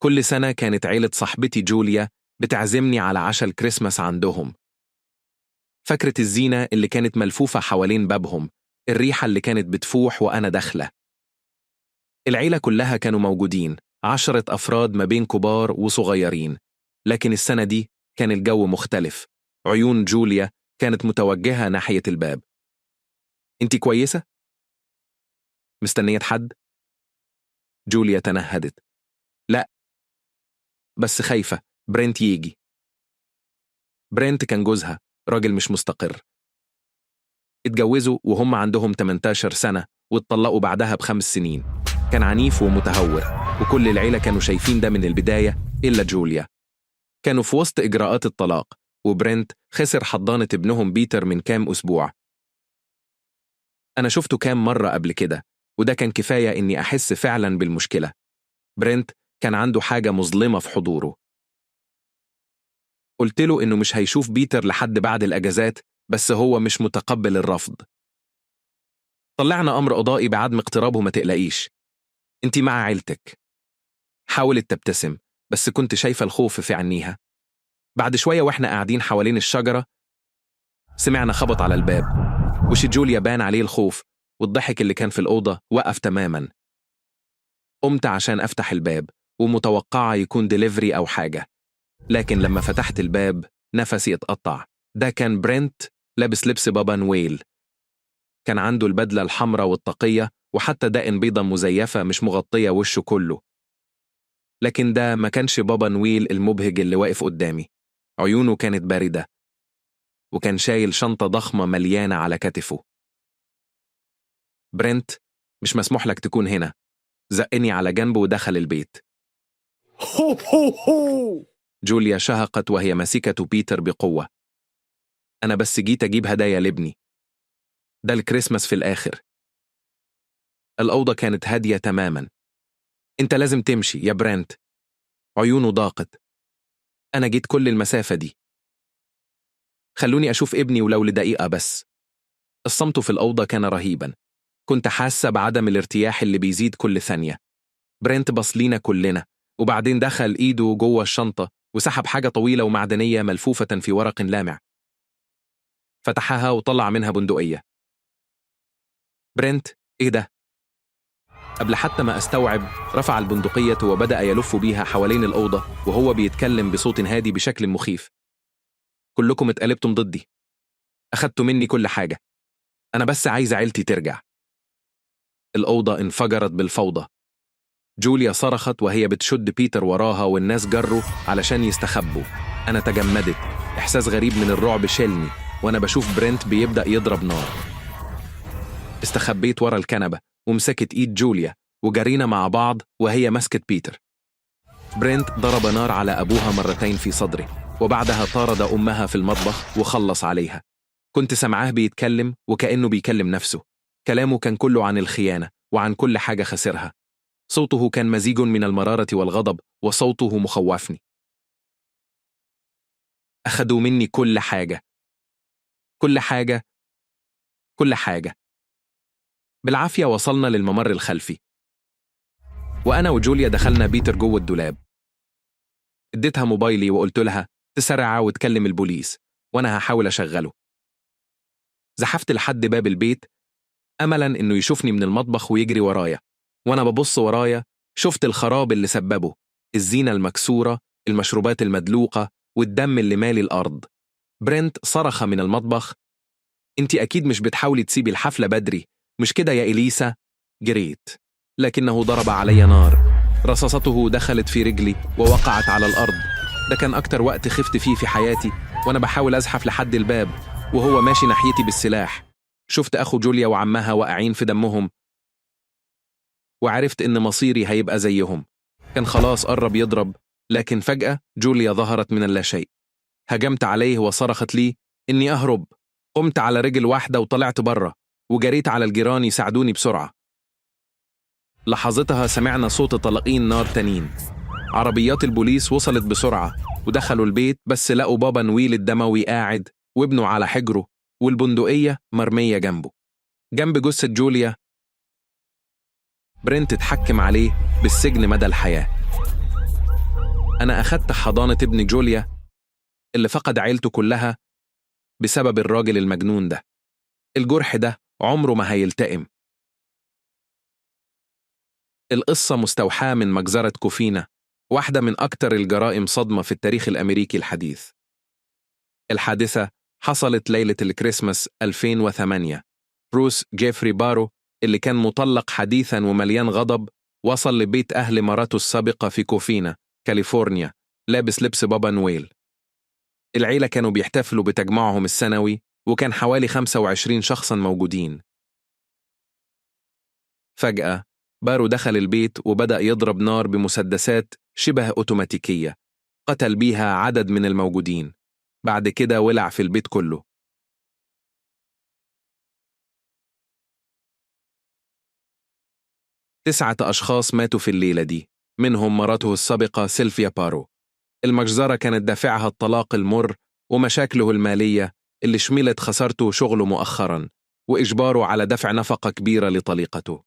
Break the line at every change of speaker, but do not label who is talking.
كل سنة كانت عيلة صاحبتي جوليا بتعزمني على عشاء الكريسماس عندهم. فكرة الزينة اللي كانت ملفوفة حوالين بابهم، الريحة اللي كانت بتفوح وأنا داخلة. العيلة كلها كانوا موجودين، 10 أفراد ما بين كبار وصغيرين. لكن السنة دي كان الجو مختلف. عيون جوليا كانت متوجهة ناحية الباب. انتي كويسة؟ مستنية حد؟ جوليا تنهدت. لا، بس خايفة برنت يجي. برنت كان جوزها، راجل مش مستقر. اتجوزوا وهم عندهم 18 سنة واتطلقوا بعدها ب5 سنين. كان عنيف ومتهور، وكل العيلة كانوا شايفين ده من البداية إلا جوليا. كانوا في وسط إجراءات الطلاق، وبرنت خسر حضانة ابنهم بيتر من كام أسبوع. أنا شفته كام مرة قبل كده، وده كان كفاية إني أحس فعلا بالمشكلة. برنت كان عنده حاجة مظلمة في حضوره. قلت له إنه مش هيشوف بيتر لحد بعد الأجازات، بس هو مش متقبل الرفض. طلعنا أمر قضائي بعدم اقترابه، ما تقلقيش، انتي مع عيلتك. حاولت تبتسم، بس كنت شايفة الخوف في عينيها. بعد شوية وإحنا قاعدين حوالين الشجرة سمعنا خبط على الباب. وش جوليا بان عليه الخوف، والضحك اللي كان في الأوضة وقف تماما. قمت عشان أفتح الباب ومتوقعة يكون ديليفري أو حاجة، لكن لما فتحت الباب نفسي اتقطع. ده كان برنت، لابس لبس بابا نويل. كان عنده البدلة الحمراء والطاقية، وحتى دقن بيضة مزيفة مش مغطية وشه كله. لكن ده ما كانش بابا نويل المبهج اللي واقف قدامي. عيونه كانت باردة، وكان شايل شنطة ضخمة مليانة على كتفه. برنت، مش مسموح لك تكون هنا. زقني على جنبه ودخل البيت.
هو هو هو.
جوليا شهقت وهي ماسكة بيتر بقوة. أنا بس جيت أجيب هدايا لابني، ده الكريسماس في الآخر. الأوضة كانت هادية تماما. أنت لازم تمشي يا برنت. عيونه ضاقت. أنا جيت كل المسافة دي، خلوني أشوف ابني ولو لدقيقة بس. الصمت في الأوضة كان رهيبا. كنت حاسة بعدم الارتياح اللي بيزيد كل ثانية. برنت بص لينا كلنا، وبعدين دخل إيده جوه الشنطة وسحب حاجة طويلة ومعدنية ملفوفة في ورق لامع. فتحها وطلع منها بندقية. برنت، إيه ده؟ قبل حتى ما أستوعب رفع البندقية وبدأ يلف بيها حوالين الأوضة وهو بيتكلم بصوت هادي بشكل مخيف. كلكم اتقلبتم ضدي، أخدتوا مني كل حاجة، أنا بس عايز عيلتي ترجع. الأوضة انفجرت بالفوضى. جوليا صرخت وهي بتشد بيتر وراها، والناس جروا علشان يستخبوا. أنا تجمدت، إحساس غريب من الرعب شلني وأنا بشوف برنت بيبدأ يضرب نار. استخبيت ورا الكنبة ومسكت إيد جوليا وجرينا مع بعض وهي مسكت بيتر. برنت ضرب نار على أبوها مرتين في صدره، وبعدها طارد أمها في المطبخ وخلص عليها. كنت سمعاه بيتكلم وكأنه بيكلم نفسه. كلامه كان كله عن الخيانة وعن كل حاجة خسرها. صوته كان مزيج من المرارة والغضب، وصوته مخوفني. أخدوا مني كل حاجة، كل حاجة، كل حاجة. بالعافية وصلنا للممر الخلفي، وأنا وجوليا دخلنا بيتر جوه الدولاب. اديتها موبايلي وقلت لها تسرع وتكلم البوليس وأنا هحاول أشغله. زحفت لحد باب البيت أملاً إنه يشوفني من المطبخ ويجري ورايا. وأنا ببص ورايا شفت الخراب اللي سببه، الزينة المكسورة، المشروبات المدلوقة، والدم اللي مالي الأرض. برنت صرخ من المطبخ: انتي أكيد مش بتحاولي تسيبي الحفلة بدري، مش كده يا إليسا؟ جريت، لكنه ضرب علي نار. رصاصته دخلت في رجلي ووقعت على الأرض. ده كان أكتر وقت خفت فيه في حياتي، وأنا بحاول أزحف لحد الباب وهو ماشي ناحيتي بالسلاح. شفت أخو جوليا وعمها واقعين في دمهم، وعرفت إن مصيري هيبقى زيهم. كان خلاص قرب يضرب، لكن فجأة جوليا ظهرت من اللاشيء. هجمت عليه وصرخت لي إني أهرب. قمت على رجل واحدة وطلعت بره، وجريت على الجيران يساعدوني بسرعة. لحظتها سمعنا صوت طلقين نار تانين. عربيات البوليس وصلت بسرعة ودخلوا البيت، بس لقوا بابا نويل الدموي قاعد وابنه على حجره والبندقية مرمية جنبه، جنب جثة جوليا. برنت اتحكم عليه بالسجن مدى الحياة. أنا أخدت حضانة ابن جوليا اللي فقد عيلته كلها بسبب الراجل المجنون ده. الجرح ده عمره ما هيلتئم. القصة مستوحاة من مجزرة كوفينا، واحدة من أكتر الجرائم صدمة في التاريخ الأمريكي الحديث. الحادثة حصلت ليلة الكريسماس 2008. بروس جيفري بارو اللي كان مطلق حديثا ومليان غضب وصل لبيت أهل مراته السابقة في كوفينا، كاليفورنيا، لابس لبس بابا نويل. العيلة كانوا بيحتفلوا بتجمعهم السنوي، وكان حوالي 25 شخصا موجودين. فجأة بارو دخل البيت وبدأ يضرب نار بمسدسات شبه أوتوماتيكية، قتل بيها عدد من الموجودين. بعد كده ولع في البيت كله. 9 أشخاص ماتوا في الليلة دي، منهم مراته السابقة سيلفيا بارو. المجزرة كانت دافعها الطلاق المر ومشاكله المالية اللي شملت خسارته شغله مؤخرا وإجباره على دفع نفقة كبيرة لطليقته.